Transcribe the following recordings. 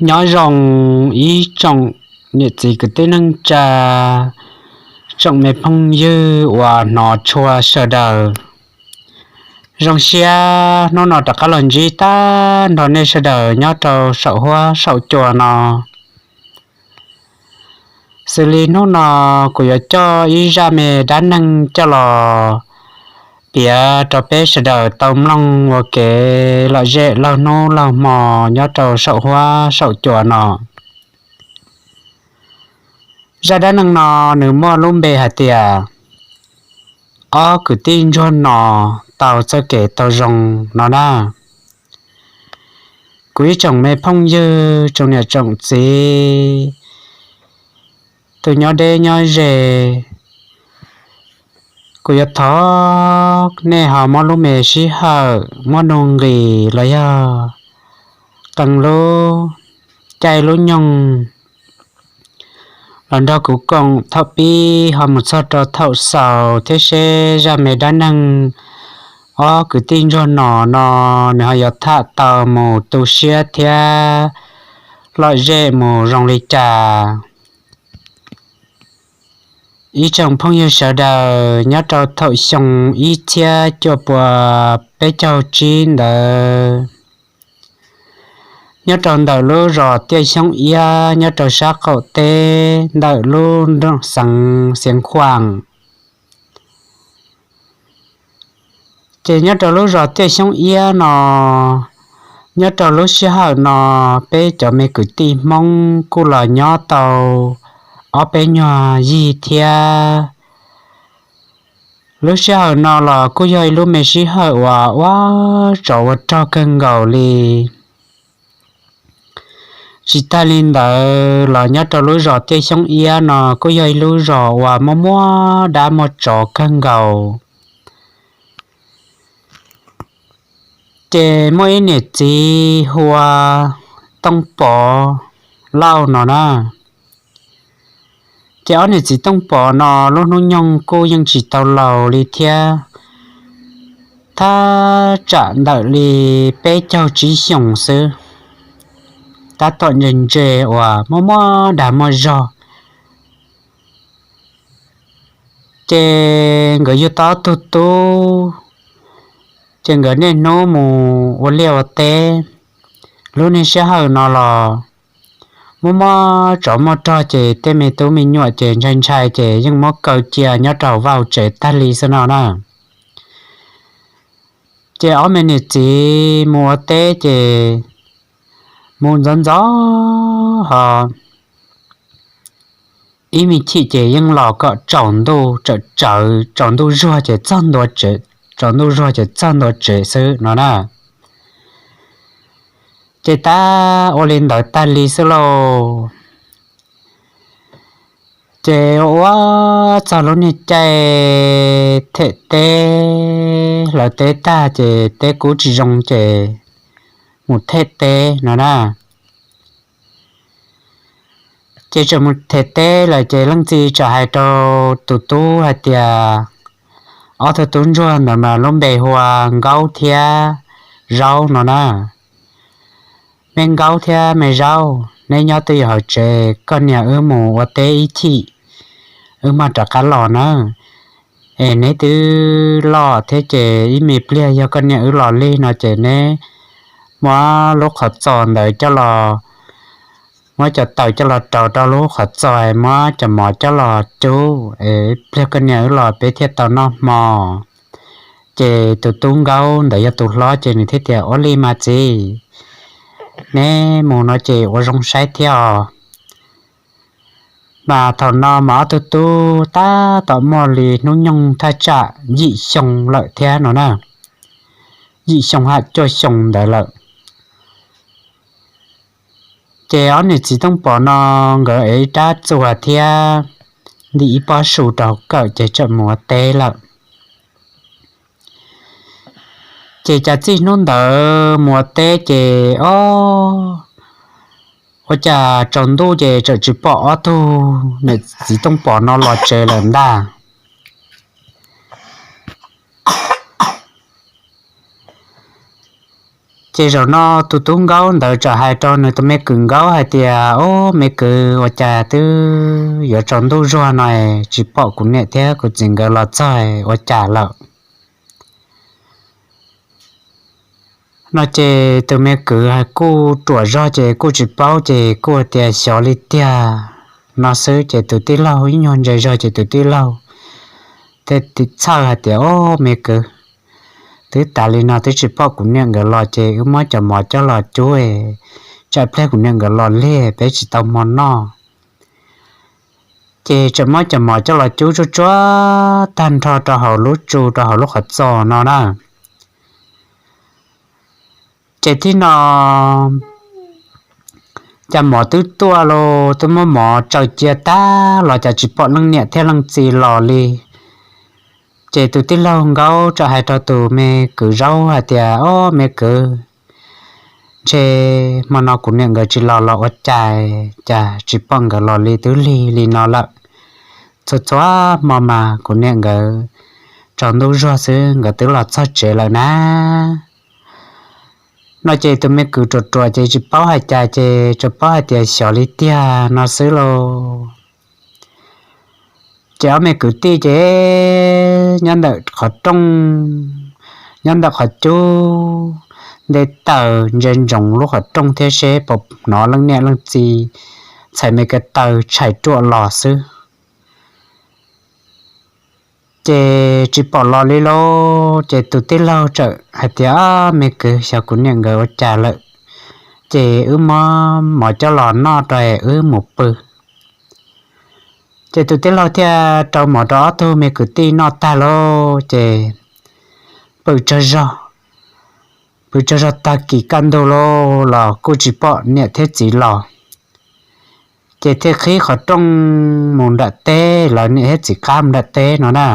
Nyob zoo ib tsoom niam txiv kwv tij neej tsa, tsoom me phooj ywg uas hnov tshua sawv daws. Zoo siab hnub no rov qab los ntsib tag nrho nej sawv daws nyob rau saum huab saum cua no. Xws li hnub no kuv yuav coj ib zaj me dab neeg coj los piav rau peb sawv daws tau mloog ua kev lom zem laug hnub laug hmo nyob rau saum huab saum cua no. Zaj dab neeg no nws muaj lub npe hais tias ob kwv tij ntsuag no tau txoj kev tau zoo no na. Kuv ib tsoom me phooj ywg, tsoom niam tsoom txiv, tus nyob deb nyob ze, kuv yuav thov nej ho muab lub me sij hawm, muab nuj nqis los yog qee lub caij lub nyoog los nrog kuv koom thaum pib ho mus txog rau thaum xaus thiab seb zaj me dab neeg ob kwv tij ntsuag no no nws ho yuav tham tau mus tu siab thiab lom zem mus zoo li cas. Ib tsoom phooj ywg sawv daws, nyob rau thaum xyoo ib txhiab cuaj pua peb caug tsib ntawd, nyob rau ntawm lub zos Tiaj Xyoob Iab nyob rau sab qaum teb ntawm lub nroog xeev Xiav Khuam. Ces nyob rau lub zos Tiaj Xyoob Iab no, nyob rau lub sij hawm no peb cov me kwv tij Hmoob kuj los nyob tau ob peb nyuag yig thiab. Lub sij hawm no los kuj yog ib lub me sij hawm uas ua tsov ua rog kawg nkaus li. Tsis tag li ntawd los nyob rau lub zos Tiaj Xyoob Iab no kuj yog ib lub zos uas muaj muaj dab muaj tsov kawg nkaus. Ces muaj ib niam txiv hu ua Tooj Pov Lauj no na. Ces ob niam txiv Tooj Pov no lub hnub nyoog kuj yeej tsis tau laus li thiab, thaj tsam ntawm li peb caug tsib xyoos xwb, tab tom ntse ntse uas muaj muaj dag muaj zog. Ces nkawd yug tau ob tug tub, ces nkawd niaj hnub mus ua liaj ua teb. Lub niag sij hawm no los muaj muaj tsov muaj rog ces tej me tub me nyuam ces ntshai ntshai ces yeej muab kaw cia nyob rau hauv vaj hauv tsev tag li xwb no na. Ces ob me niam txiv mus ua teb ces mus ntxov ntxov ho ib me chim ces yeej los kom tsaus ntuj, tsaus ntuj zuag ces txog ntua tsev, tsaus ntuj zuag ces txog ntua tsev xwb no na. Ces tab ua li ntawd tag li xwb lauj. Ces ua txog lub niag caij them teb, hlawv teb tag ces teb kub tsis zoo ces mus them teb no na. Ces tseem mus them teb lawm ces leej txiv txawm hais rau tus tub hais tias, ob tug tub ntsuag ntawd mas lub npe hu ua Nkaub thiab Zaub no na. Me Nkaub thiab me Zaub, neb nyob twj ywm hauv tsev, koj niam wb mus ua teb ib chim, wb mam rov qab los nawb. Es neb twb loj thiab ces ib me pliag yog koj niam wb los lig no ces neb muab lub qhov txos ntawd coj los, muab cov taws coj los rau rau lub qhov txos, muab cov mov coj los cub es ib pliag koj niam wb los peb thiaj tau noj hmo. Ces tus tub Nkaub ntawd yog tus hlob ces nws thiaj tias, ua li mas txiv, neb mus no ces ua zoo saib thiab os. Mas thaum no mas ob tug tub tab tom muaj li hnub nyoog thaj tsam yim xyoo lawm thiab no na, yim xyoo ham cuaj xyoo ntawd lawm. Ces ob niam txiv Tooj Pov no nkawd ev ib rab txuas thiab ntim ib pob su rau hauv kawm ces txawm mus ua teb lawm. Ces cas txij hnub ntawd mus ua teb ces ob, ua cas tsaus ntuj ces txawm tsis pom ob tug niam txiv Tooj Pov no los tsev lawm ntag. Ces zaum no tus tub Nkaub ntawd txawm hais rau nws tus me kwv Nkaub hais tias, Ob, me kwv, ua cas twb yuav tsaus ntuj zuag no tsis pom kuv niam thiab kuv txiv nkawd los txog ua cas lawm? No ces tus me kwv kuj ruam zog ces kuj tsis paub ces kuj tias, Xyov li tiag, no xwb. Ces tus tij laug ib nyuag ntse zog ces tus tij laug thiaj txhawj hais tias, Ob, me kwv, twb tas li no twb tsis pom kuv niam nkawd los ces wb muab cov mov coj los cub, tsam pliag kuv niam nkawd los lig peb tsis tau hmo noj. Ces txawm muab cov mov coj los cub tsuj tsuav tag nrho rau hauv lub tsu rau hauv lub qhov txos no na. Ces tib no cas mov twb tuaj los twb muab mov tsaws cia tag los cas tsis pom leej niam thiab leej txiv los li. Ces tus tij laug Nkaub txawm hais rau tus me kwv Zaub hais tias, Ob, me kwv, ntshe hmo no kuv niam nkawd tsis los los ua cas, cas tsis pom nkawd los li, twb lig li no lawm. Txhua txhua hmo mas kuv niam nkawd tsaus ntuj zuag xwb nkawd twb los txog tsev lawm na. No ces tus me kwv ruam ruam ces tsis paub hais cas ces tsuas paub hais tias, Xyov li tiag, no xwb lauj. Ces ob me kwv tij ces nyob ntawm qhov rooj, nyob ntawm qhov cub, nte taws ntsia ntsoov lub qhov rooj thiab seb puas hnov leej niam leej txiv txhais me ko taw tshais ruam los xwb. Ces tsis pom los li lauj. Ces tus tij laug txawm hais tias, Ob, me kwv, xyov kuv niam nkawd ua cas lawm, ces wb muab mov coj los noj rau es wb mus pw. Ces tus tij laug thiaj rau mov rau ob tug me kwv tij noj tag lauj, ces pw tsaug zog, pw tsaug zog tag kis kaj ntug lauj los kuj tsis pom niam thiab txiv los. Ces thiaj qhib qhov rooj mus nram teb, lawv niam thiab txiv qab mus nram teb no na.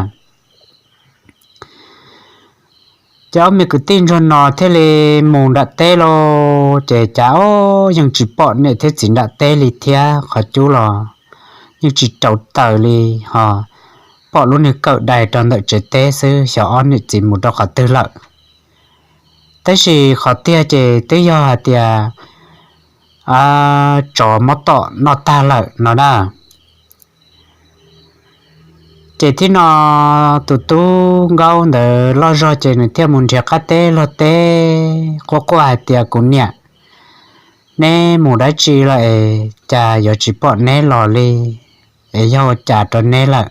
Ces ob me kwv tij ntsuag no thiaj li mus nram teb lauj, ces cas ob yeej tsis pom niam thiab txiv nram teb li thiab, qhov cub los yeej tsis rauv taws li, ho pom lub niag kawm dais rau ntawm tsev teb xwb, xyov ob niam txiv mus rau qhov twg lawm. Tab sis qhov tiag ces twb yog hais tias tsov muab tom noj tag lawm no na. Ces tib no tus tub Nkaub ntawd loj zog ces nws thiaj mus nrhiav qab teb luag teb quaj quaj hais tias, Kuv niam, neb mus dab tsi lawm es cas yuav tsis pom neb los li? Es yog ua cas rau neb lawm?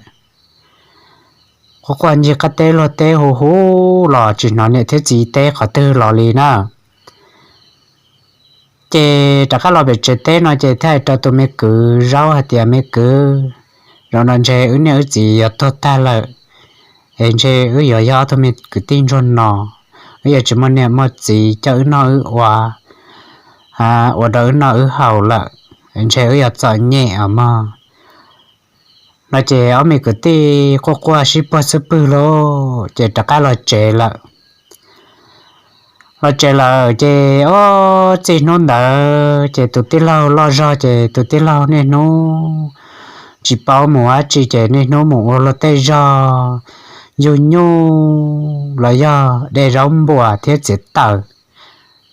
Quaj quaj ncig qab teb luag teb hu hu los tsis hnov niam thiab txiv teb qhov twg los li na. Ces rov qab los pem tsev teb no ces thiaj hais rau tus me kwv Zaub hais tias, Me kwv, zaum no ntshe wb niam wb txiv yuav tuag tag lawm, es ntshe wb yuav yog ob tug me kwv tij ntsuag no, wb yuav tsis muaj niam muaj txiv coj wb noj wb ua, ua rau wb noj wb haus lawm, ntshe wb yuav txom nyem os mog. No ces ob me kwv tij quaj quaj sib puag xub pwg lauj, ces rov qab los tsev lawm. Los tsev lawm ces ob txij hnub ntawd ces tus tij laug loj zog ces tus tij laug niaj hnub tsis paub mus dab tsi ces niaj hnub mus ua luag tej zog yug nyuj los yog de zaub npuas thiab txiav taws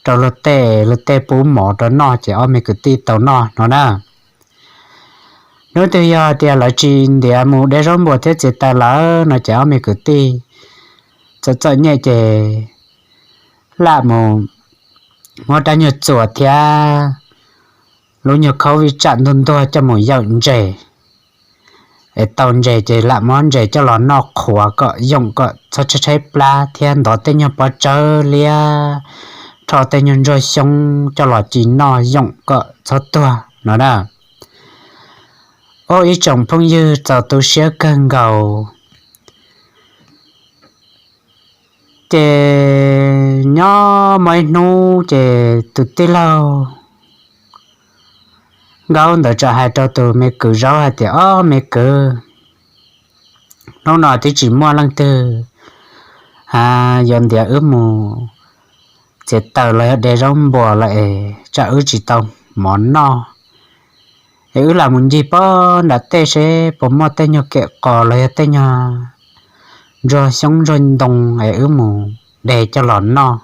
rau luag tej, luag tej pub mov rau noj ces ob me kwv tij tau noj no na. Hnub twg yog tias lawv tsis ntiav mus de zaub npuas thiab txiav taws lawm no ces ob me kwv tij txom txom nyem ces lam mus muab rab nyuag txuas thiab lub nyuag khaub vij tsam ntuag ntuag coj mus yawm ntses, es tau ntses ces lam muab ntses coj los noj qhuav kom yoom kom txhob tshaib tshaib plab thiab ntov tej nyuag pob tsawb liab, rho tej nyuag ntsuag xyoob coj los ci noj yoom kom txhob tuag no na. Ob ib tsoom phooj ywg txaus tu siab kawg nkaus. Ces nyob muaj ib hnub ces tus tij laug Nkaub ntawd txawm hais rau tus me kwv Zaub hais tias, Ob me kwv, hnub no twb tsis muaj leej twg yuav ntiav wb mus txiav taws los yog de zaub npuas lawm es tsam wb tsis tau mov noj, es wb lam mus ncig pob nram tej seb puas muaj tej nyuag kem qos los yog tej nyuag ntsuag xyoob ntsuag ntoo es wb mus de coj los noj.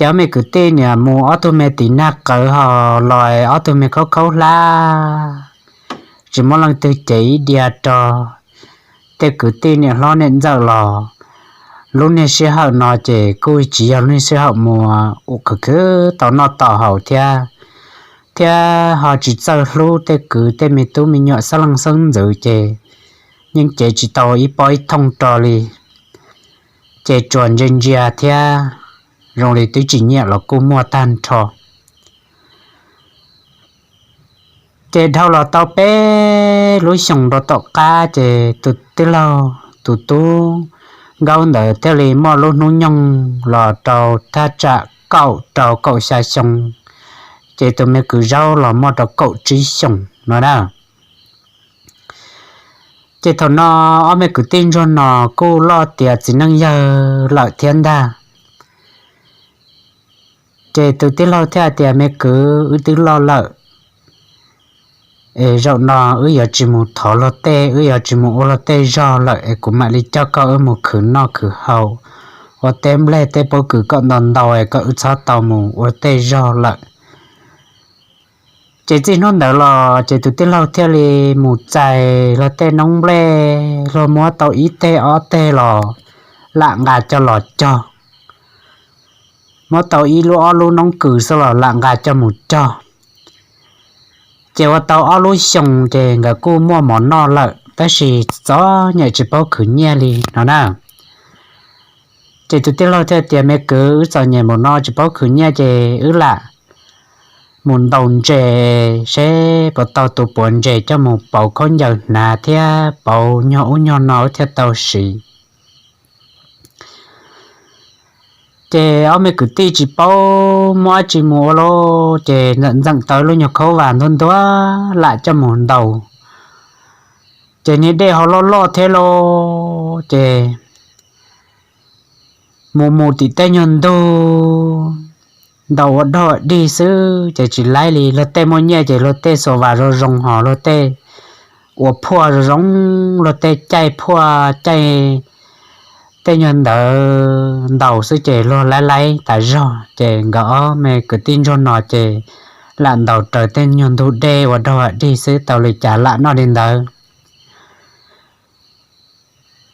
Ces ob me kwv tij niam mus ob tug me tim nag qawv ho los ob tug me khaub khaub hlab, tsis muaj leej twg cev ib diav rau. Tej kwv tij niam hlob niam ntxawm los lub niag sij hawm no ces kuj tsis yog lub niag sij hawm mus ua khwv khwv tau noj tau haus thiab, thiab ho tsis txawj hlub tej kwv tej me tub me nyuam xeeb leej xeeb ntxwv ces yeej cev tsis tau ib pob ib thooj rau li. Ces tsuas ntsia ntsia thiab zoo li twb tsis nyiam los kuj muaj tag nrho. Ces dhau los tau peb lub xyoos rau tom qab ces tus tij laug tus tub Nkaub ntawd thiaj li muaj lub hnub nyoog los rau thaj tsam kaum rau kaum xya xyoo, ces tus me kwv Zaub los muaj rau kaum tsib xyoos no na. Ces thaum no ob me kwv tij ntsuag no kuj loj tiav txiv neej yawg lawm thiab ntag. Ces tus tij laug thiaj hais tias, Me kwv, wb twb loj lawm es zaum no wb yuav tsis mus thov luag tej, wb yuav tsis mus ua luag tej zog lawm es kuv mam li coj koj wb mus khwv noj khwv haus, ua tej nplej tej pob kws kom ntau ntau es kom wb txhob tau mus ua tej zog lawm. Ces txij hnub ntawd los ces tus tij laug thiaj li mus txais luag tej noob nplej, luag muab tau ib teg ob teg los lam nqa coj los cog, muab tau ib lub ob lub noob kws xwb los lam nqa coj mus cog. Ces ua tau ob lub xyoos ces nkawd kuj muaj mov noj lawm tab sis txom nyem tsis paub khwv nyiaj li no na. Ces tus tij laug thiaj tias, Me kwv, wb txom nyem npaum no tsis paub khwv nyiaj ces wb lam mus ntaus ntses seb puas tau tus puav ntses coj mus pauv khaub ncaws hnav thiab pauv nyuag ub nyuag no wb thiaj tau siv. Ces ob me kwv tij tsis paub muab dab tsi mus ua lauj, ces ntxeem ntxeem tau lub nyuag khaub vas ntuag ntuag lam coj mus ntaus. Ces niag dej ho loj loj thiab lauj, ces mus mus tim tej nyuag ntug ntaus ua dog dig xwb ces tsis laib li. Luag tej muaj nyiaj ces luag tej xuas vas zoo zoo ho luag tej ua phuaj zoo zoo, luag tej caij phuaj caij tej nyuag ntawd ntaus xwb ces luag laib laib tas zog. Ces nkawd ob me kwv tij ntsuag no ces lam ntaus raws tej nyuag ntug dej ua dog dig xwb, tau li cas lam noj li ntawd.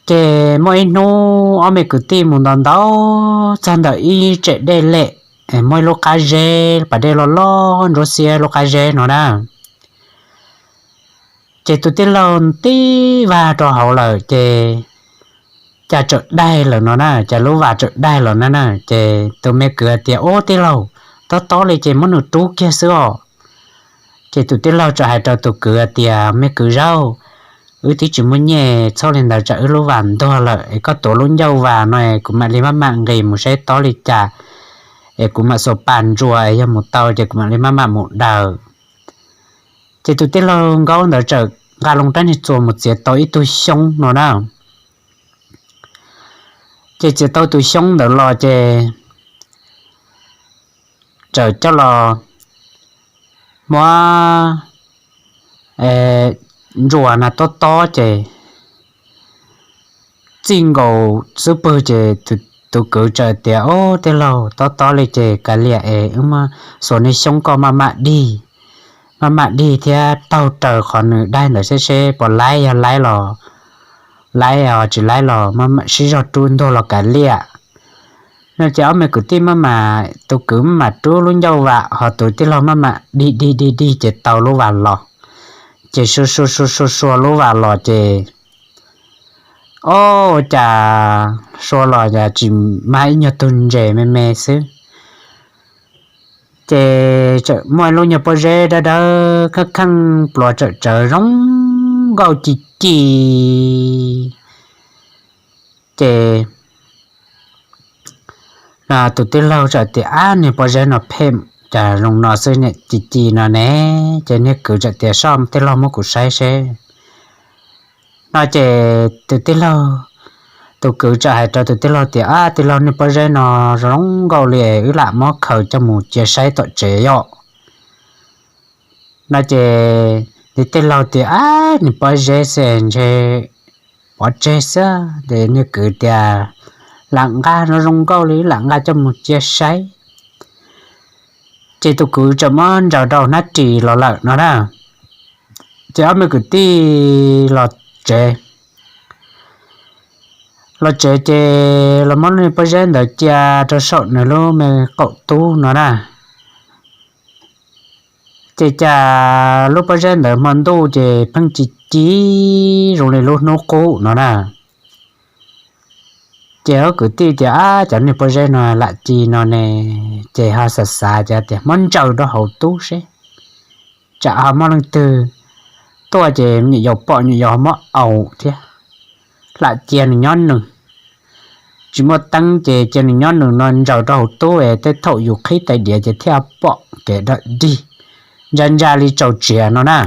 Ces muaj ib hnub ob me kwv tij mus ntaus ntaus txog ntawm ib tsem dej lem, muaj ib lub qab zeb pas dej loj loj ntsuab xiab lub qab zeb no na. Ces tus tij laug tib vag rau hauv lawm ces cas tsawm daig lawm no na, cas lub vas tsawm daig lawm na na. Ces tus me kwv hais tias, Ub tij laug, tob tob li ces muab nws rub kiag xwb os. Ces tus tij laug txawm hais rau tus kwv hais tias, Me kwv Zaub, wb twb tsis muaj nyiaj txhob li ntawd tsam wb lub vas ntuag lawm es koj tuav lub ncauj vas no es kuv mam li maj mam nqis mus saib tob li cas es kuv mam xuas pas ntsuas es yog mus tau ces kuv mam li maj mam mus daws. Ces tus tij laug nkaub ntawd txawm nqa loo rab niag txuas mus txiav tau ib tug xyoob no na. Ces txiav tau tus xyoob ntawd los ces txawm coj los muab ntsuas na tob tob ces txij nkaus xub pwg ces tus kwv txawm tias, Ub tij laug, tob tob li ces kav liam es wb muab xuas niag xyoob koj maj mam dig, maj mam dig thiab taug raws qhov nws daig ntawd seb seb puas laib, yog laib los laib, tsis laib los mam sib zog rub ntuag los kav liam. No ces ob me kwv tij maj mam, tus kwv maj mam rub lub ncauj vam ho tus tij laug maj mam dig dig dig dig ces tau lub vas los. Ces sua sua sua sua sua lub vas los ces ob, ua cas sua los cas tsis mag ib nyuag tug ntses me me xwb. Ces txawm muaj ib lub nyuag pob zeb dawb dawb kheej kheej pluav tsawm tsawv zoo nkauj ci ci. Ces tus tij laug txawm tias, Ab, niag pob zeb no phem cas zoo no xwb, niam ci ci no ne. Ces niag kwv txawm tias, Soj, tij laug muab kuv saib seb. No ces tus tij laug, tus kwv txawm hais rau tus tij laug tias, Ab tij laug, niag pob zeb no zoo nkauj li, wb lam muab khaws coj mus cia saib tom tsev yom. No ces niag tij laug tias, Ab, niag pob zeb xwb ntshe pov tseg xwb. Ces niag kwv tias, Lam nqa no zoo nkauj li, lam nqa coj mus cia saib. Ces tus kwv tseem muab ntsaws rau hnab ris los lawm no na. Ces ob me kwv tij los tsev, los tsev ces los muab lub niag pob zeb ntawd cia rau saum nws lub me qaum tub no na. Ces cas lub pob zeb ntawd hmo ntuj ces pheej ci ci zoo li lub hnub qub no na. Ces ob kwv tij tias, Ab, cov niag pob zeb no lam ci no ne. Ces ho xav xav ces tias, Muab ntsaws rau hauv tub seb, tsam ho muaj leej twg tuaj ces nyuam yaus pom nyuam yaus ho muab aus thiab. Lam cia nws nyob nws, tsis muaj teeb ces cia nws nyob nws no, ntsaws rau hauv tub es tej thaum yus qhib tais diav ces thiaj pom kev dawm dig ntsa ntsa li tsaus tsiav no na.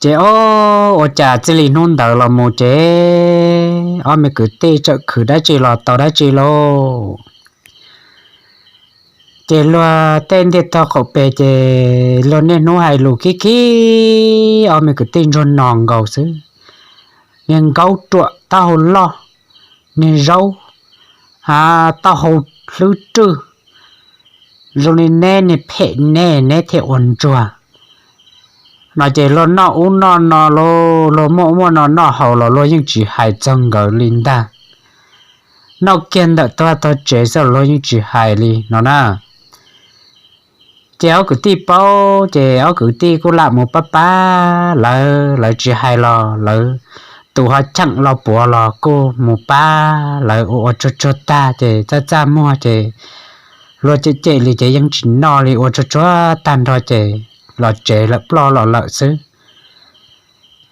Ces o, ua cas txij li hnub ntawd los mus ces ob me kwv tij txawm khwv dab tsi los tau dab tsi lauj. Ces luag tej ntiag tog qaum pes ces luag niaj hnub hais lus khib khib ob me kwv tij ntsuag no nkaus xwb. Niag nkaub ruam taub hau loj, niag zaub, a, taub hau hlwb rwj, zoo li neb niag phem neb, neb thiaj ua ntsuag no. Ces luag noj ub noj no lauj, luag muaj ub muaj no noj haus los luag yeej tsis hais txog nkawd li ntag. Noj kiag ntawm tog tog tsev xwb los luag yeej tsis hais li no na. Ces ob kwv tij paub ces ob kwv tij kuj lam mus pab pab lawv, lawv tsis hais los lawv tus ho cheem los puav los kuj mus pab lawv ua ua tsuag tsuag tag ces txaj txaj muag ces luag cem cem li ces yeej tsis noj li, ua tsuag tsuag tag nrho ces los tsev lawm, ploj los lawm xwb.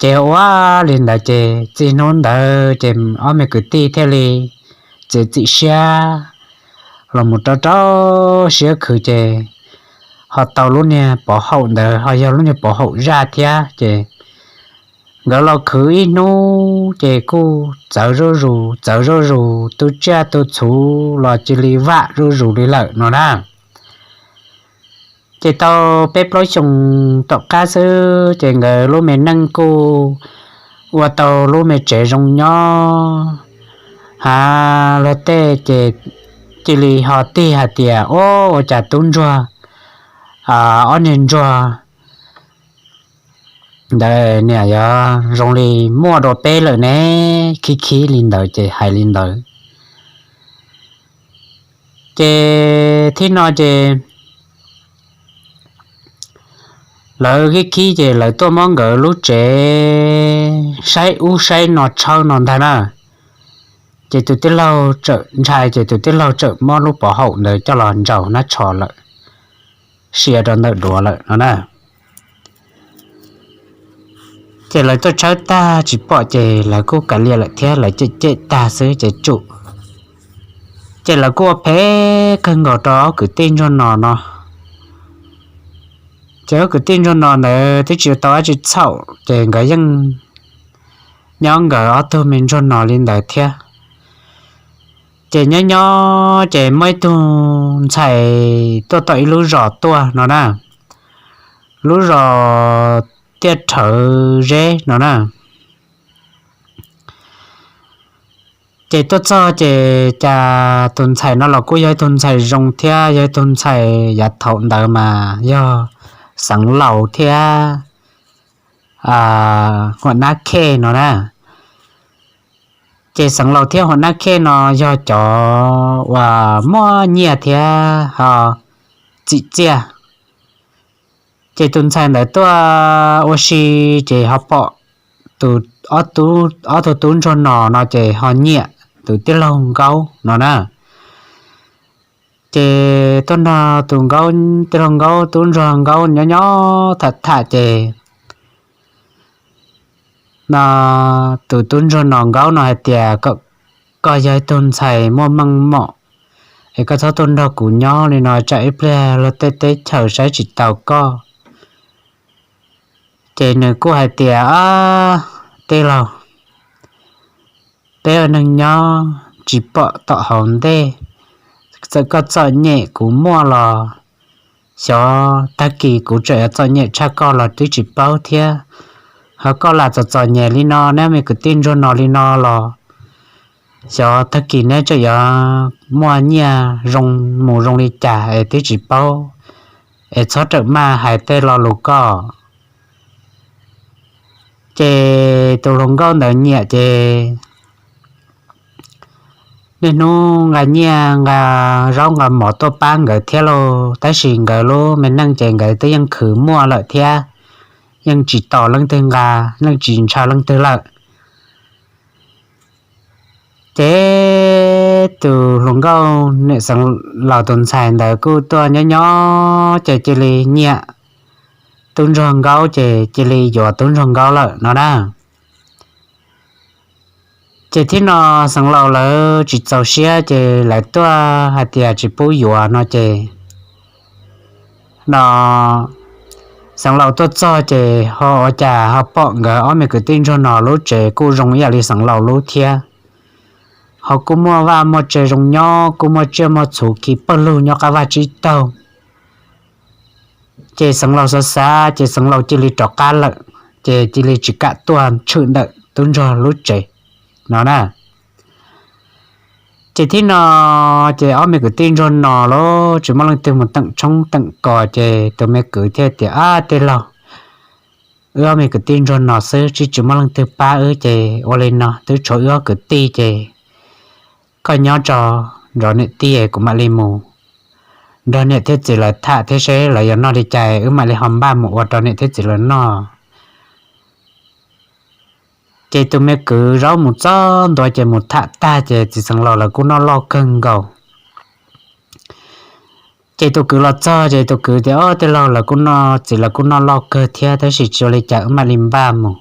Ces ua li ntawd ces txij hnub ntawd ces ob me kwv tij thiaj li txiav txim siab los mus rau rau siab khwv ces ho tau lub niag pov haum ntawd ho yog lub niag pov haum zaj thiab ces nkawd los khwv ib hnub ces kuj txawv zuj zus, txawv zuj zus, tu tsiaj tu txhuv los cia li vam zuj zus li lawm no na. Ces tau peb plaub xyoos tom qab xwb ces nkawd lub me neej kuj ua tau lub me tsev zoo nyob. Ha, luag tej ces cia li ho tig hais tias, Ua, ua cas tub ntsuag, ob niag ntsuag ntawd niam yog zoo li muaj dua peb lawm ne, khib khib li ntawd ces hais li ntawd. Ces thib no ces lawv khib khib ces lawv tuaj muab nkawd lub tsev saib ub saib no tshawb no ntag na. Ces tus tij laug txawm ntshai ces tus tij laug txawm muab lub pov haum ntawd coj los ntsaus hnab tsho lawm, sia rau ntawm duav lawm no na. Ces lawv tuaj tshawb tag tsis pom ces lawv kuj kav liam lawm thiab, lawv cem cem tag xwb ces tsum. Ces lawv kuj ua phem kawg nkaus rau ob kwv tij ntsuag no no. Ces ob kwv tij ntsuag no ntawd twb tsis tau dab tsi txhaum ces nkawd yeej nyob nkawd ob tug me ntsuag no li ntawd thiab. Ces nyob nyob ces muaj ib tug ntxhais tuaj tom ib lub zos tuaj no na, lub zos Tiaj Rhawv Zeb no na. Ces tuaj txog ces cas tus ntxhais no los kuj yog ib tug ntxhais zoo thiab yog ib tug ntxhais yav thaum ntawd mas yog xeev laus thiab huam nab khej no na. Ces xeev laus thiab huam nab khej no yog cov uas muaj nyiaj thiab ho txim txiaj. Ces tus ntxhais ntawd tuaj ua si ces ho pom tus, ob tug tub ntsuag no no ces ho nyiam tus tij laug Nkaub no na. Ces tuaj nrog tus Nkaub, tij laug Nkaub tub ntsuag Nkaub nyob nyob tham tham ces no tus tub ntsuag no Nkaub no hais tias, Koj yog ib tug ntxhais muaj meej mom es koj txhob tuaj nrog kuv nyob li no tsam ib pliag luag tej teb chaws saib tsis taus koj. Ces nws kuj hais tias, Tij laug, peb ua neeg nyob tsis pom tom hauv ntej, txawm koj txom nyem kuv muaj los xyov tag kis kuv tseem yuav txom nyem tshaj koj los twb tsis paub thiab. Ho koj lam txom txom nyem li no, neb me kwv tij ntsuag no li no los xyov tag kis neb tseem yuav muaj nyiaj zoo mus zoo li cas es twb tsis paub, es txhob rawm maj hais tej lo lus koj. Ces tus hluas nkauj ntawd nyiam ces niaj hnub nqa nyiaj nqa zaub nqa mov tuaj pab nkawd thiab lauj, tab sis nkawd lub me neej ces nkawd twb yeej khwv muaj lawm thiab, yeej tsis tos leej twg nqa, yeej tsis ntshaw leej twg lawm. Ces tus hluas nkauj niam Xeev Laus tus ntxhais ntawd kuj tuaj nyob nyob ces cia li nyiam tub ntsuag nkaub ces cia li yuav tub ntsuag nkaub lawm no na. Ces thib no Xeev Laus lawv tsis txaus siab ces lawv tuaj hais tias tsis pub yuav no ces no Xeev Laus tuaj txog ces ho ua cas ho pom nkawd ob me kwv tij ntsuag no lub tsev kuj zoo ib yam li Xeev Laus lub thiab. Ho kuj muaj vaj muaj tse zoo nyob, kuj muaj tsiaj muaj txhu khi pawg lug nyob qab vaj tsib taug. Ces Xeev Laus xav xav ces Xeev Laus cia li rov qab lawm, ces cia li tsis kam tuaj tshwm ntawm tub ntsuag lub tsev no na. Ces thib no ces ob me kwv tij ntsuag no los tsis muaj leej twg mus teem tshoob teem kos ces tus me kwv thiaj tias, Ab tij laug, wb ob me kwv tij ntsuag no xwb tsis tsis muaj leej twg pab wb ces ua li no twb tshuav wb ob kwv tij ces koj nyob tso nrog niam tij, kuv mam li mus nrog niam thiab txiv lawv tham thiab seb lawv yuav noj li cas wb mam li ho npaj mus ua rau niam thiab txiv lawv noj. Ces tus me kwv zaub mus txog ntua ces mus tham tag ces txiv Xeev Laus lawv kuj noj loj kawg nkaus. Ces tus kwv los txog ces tus kwv tias, Ob tij laug, lawv kuj noj, txiv lawv kuj noj loj kawg thiab tab sis tsis ua li cas wb mam li npaj mus,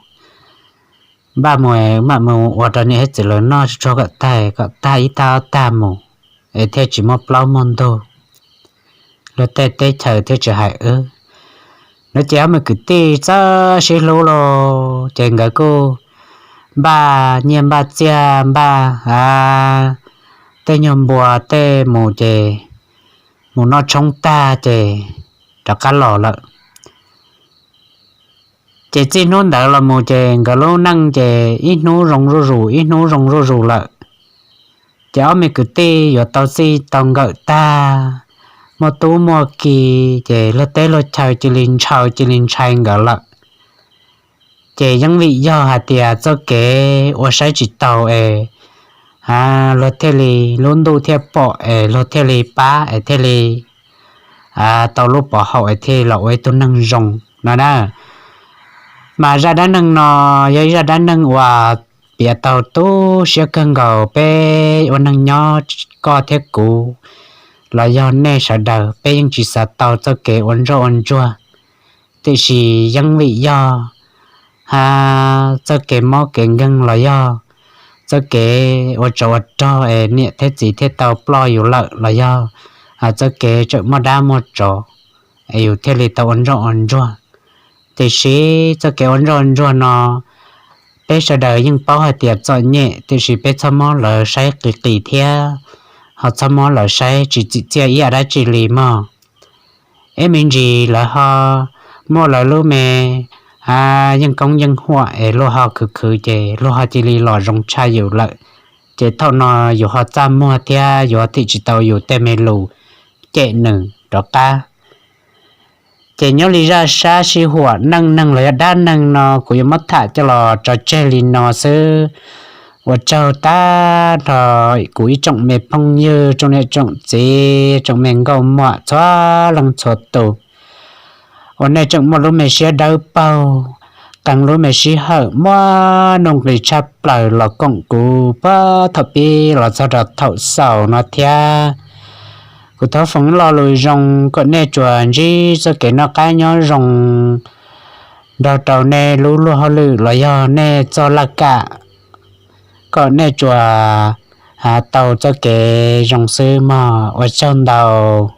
npaj mus wb mam mus ua rau niam thiab txiv lawv noj tsuag tsuag kom tag, kom tag ib tag ob tag mus es thiaj tsis muaj plaub muaj ntug, luag tej teb chaws thiaj tsis hais wb no. Ces ob me kwv tij txawj sib hlub los ces nkawd kuj npaj nyiaj npaj txiaj npaj tej nyuag npua tej mus ces mus noj tshoob tag ces rov qab los lawm. Ces txij hnub ntawd los mus ces nkawd lub neej ces ib hnub zoo zuj zus ib hnub zoo zuj zus lawm. Ces ob me kwv tij yuav tau txij tau nkawm tag, muaj tub muaj ki, ces luag teb luag chaw cia li ntshaw cia li ntshai nkawd lawm. Ces yeej vim yog hais tias txoj kev ua saib tsis taus es luag thiaj li, lub ntuj thiaj pom es luag thiaj li pab es thiaj li tau lub pov haum es thiaj los ua ib tug neeg zoo no na. Mas zaj dab neeg no yog ib zaj dab neeg uas piav tau tu siab kawg nkaus. Peb ua neeg nyob, koj thiab kuv los yog nej sawv daws, peb yeej tsis xav tau txoj kev ua ntsoj ua ntsuag, tiam sis yeej vim yog txoj kev mob kev nkeeg los yog txoj kev ua tsov ua rog es niam thiab txiv thiaj tau ploj yus lawm los yog txoj kev tseem muaj dab muaj tsov es yus thiaj li tau ua ntsoj ua ntsuag. Tiam sis txoj kev ua ntsoj ua ntsuag no peb sawv daws yeej paub hais tias txom nyem, tiam sis peb txhob muab lawv saib qis qis thiab ho txhob muab lawv saib tsis txim txiaj ib yam dab tsi li mog. Ib me ntsis lawv ho muaj lawv lub me yeej koob yeej huam es luag ho khwv khwv ces luag ho cia li los zoo tshaj yus lawm. Ces thaum no yus ho txaj muag thiab yuav thim tsis tau yus tej me lus cem nws rov qab. Ces nyob li zaj sab sij huam neej neeg los yog dab neeg no kuv yuav muab tham coj los tso tseg li no xwb. Ua tsaug tag nrho kuv ib tsoom me phooj ywg, tsoom niam tsoom txiv, tsoom me nkauj muam txhua leej txhua tus uas nej tseem muaj lub me siab dawb paug, qee lub me sij hawm muaj nuj nqis tshaj plaws los koom kuv puag thaum pib los txog rau thaum xaus no thiab. Kuv thov foom lo lus zoo kom nej tsuas ntsib txoj kev noj qab nyob zoo nrog rau nej lub luag hauj lwm los yog nej txoj laj kam, kom nej tsuas tau txoj kev zoo xwb mog. Ua tsaug ntau.